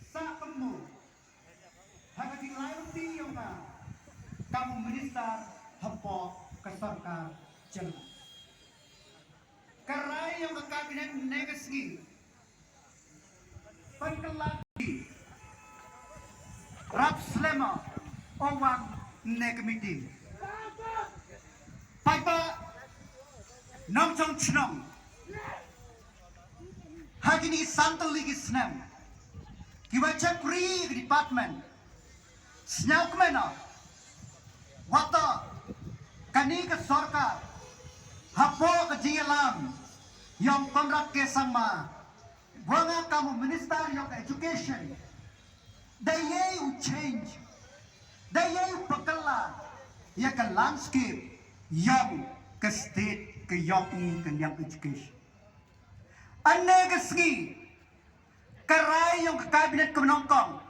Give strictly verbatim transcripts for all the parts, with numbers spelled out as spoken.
Sa kynmaw ha ka jinglai lynti jong nga kam u minister hapoh ka sorkar jylla. Ka rai jong ka cabinet ne ka sngi, pynkylla, rap slem o wan ne ka meeting. Paidbah nongchong chnong, ha kine ki santal li ki snem, ki wa chakri ka department, sñiaw kmen o, wata kani ka sorkar hapoh ka jingïalam yong Conrad K Sangma, wa nga kam u minister yong ka education, da yei u change, da yei u pakylla ya ka landscape yong ka state ka yong i ka liang education. Ane ka sngi, ka rai yong ka cabinet ka nongkong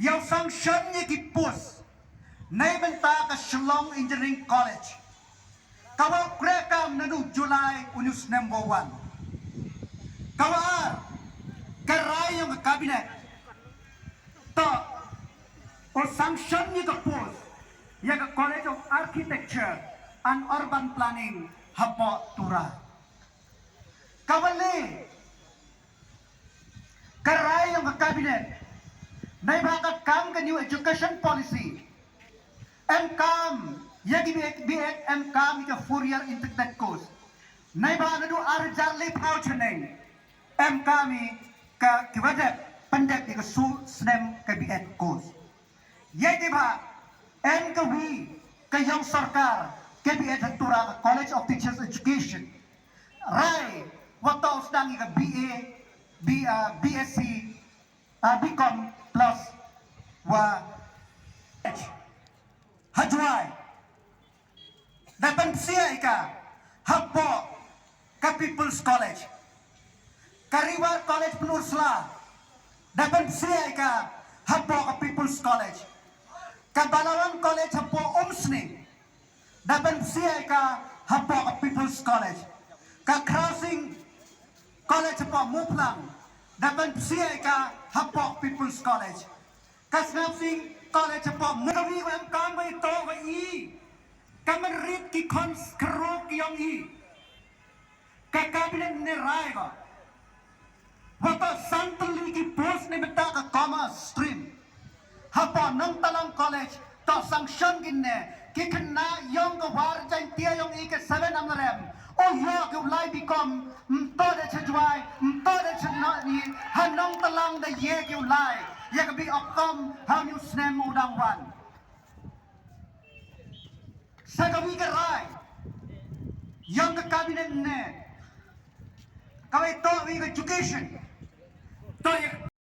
yow sanction ya ki post nei bynta ka Shillong Engineering College, ka wa kre kam naduh July u snem wa wan. Ka wa ar, ka rai yong ka cabinet to o sanction ya ka post ya ka College of Architecture and Urban Planning hapoh Tura. Ka wa le, ka rai yong ka cabinet nei ba ka kam ka new education policy, em kam ya ki B.Ed, em kam ya ka four year integrated course, nei ba naduh ar hajar le phaw chneng em kam ya ka ki wa dep pyndep ya ka su snem ka B.Ed course. Yei te ba em ka wi ka yong sorkar ka B.Ed ha Tura ka College of Teachers Education, rai wata u sdang ya ka B.A, B, uh, B.Sc, uh, B.Com plus wa ha Jwai da pynpsia ya ka hapoh ka People's College. Ka Ri War College Pynursla da pynpsia ya ka hapoh ka People's College. Ka Balaram College hapoh Umsning da pynpsia ya ka hapoh ka People's College. Ka Khrawsing College hapoh Mawphlang da pynpsia ya ka hapoh People's College. Ka Sngap Sing College hapoh Mawphlang. Ka wi wa em kam wa i to wa i ka mynrit ki khon kyruk yong i. Ka cabinet ne rai ko wata santal li ki post ne bynta ka commerce stream hapoh Nongtalang College, to sanction kine ki khynnah yong ka War Jaintia yong i ka Seven Amlarem. O yo ki u lai B.Com, mto de cha Jwai, mto de cha no ni, ha Nongtalang da ye ki u lai ya ka B.Com ha u snem u dang wan. Sa ka wi ka rai yong ka cabinet ne ka wi to wi ka education, to ya ka